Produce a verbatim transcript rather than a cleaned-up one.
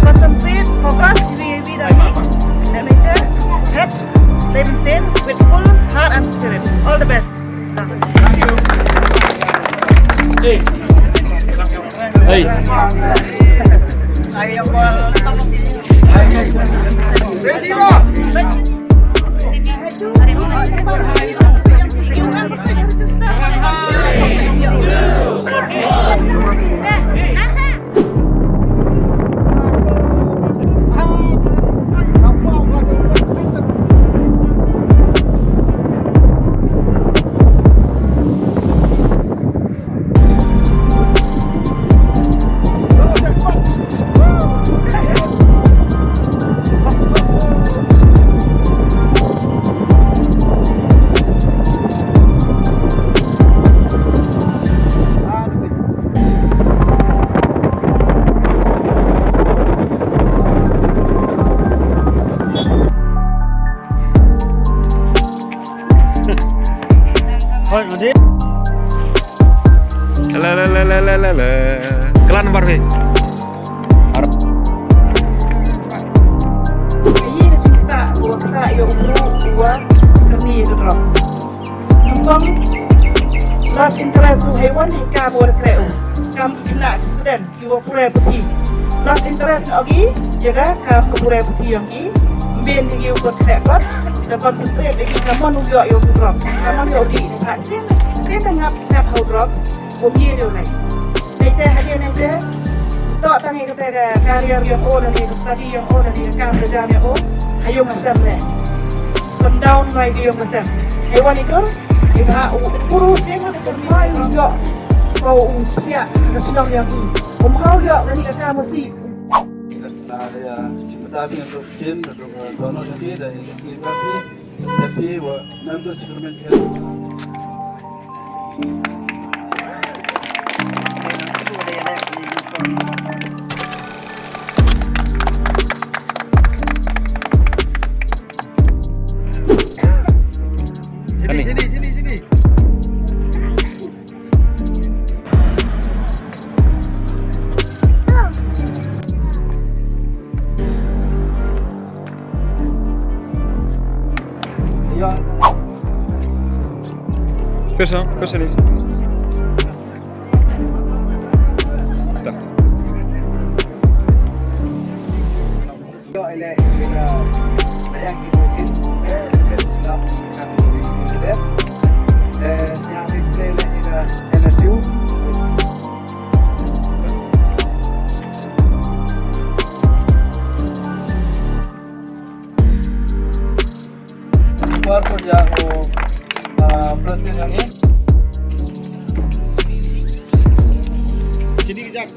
Concentrate, focus, heavy, heavy, head, let me say, with full heart and spirit. All the best. Hey. Hey. Hoi, madi. La, la, la. Klan bar phi. Ar- Aïu ka jingktah, u ktah ïa u briew uba kyrni ïa ka drugs. Nyngkong, lost interest u haiwan ïa ka ba u la treh u. Kam kina student. Ki wa pule puthi. Lost interest noh ki, jaka kam ka pule puthi yong ki. Mben ki u pat khleh pat. Da concentrate ki ka mon u ïoh ïoh ki drugs. Ka mon ïoh ki. Ka sin, sin da ngap ngap ha u drugs. Wa mie ïoh nai. Nai te hadien nai te. Toh tang ïa kata ka career yong o, lane ka study yong o, lane ka kam ka jam yong o. Ha yong ka sem ne. Come down mai ki yong ka sem. Hei wan itur. Iba u puru sin ha ka sem mai u ïoh. Ko u siah ka shnong yong ki. Um hau ïoh kane ka kam masi. Kane. Sini, sini, sini, sini. Pesa, pesa ni. Ta. Kuat ko ja o, ah, president yang ini. Sini kejap.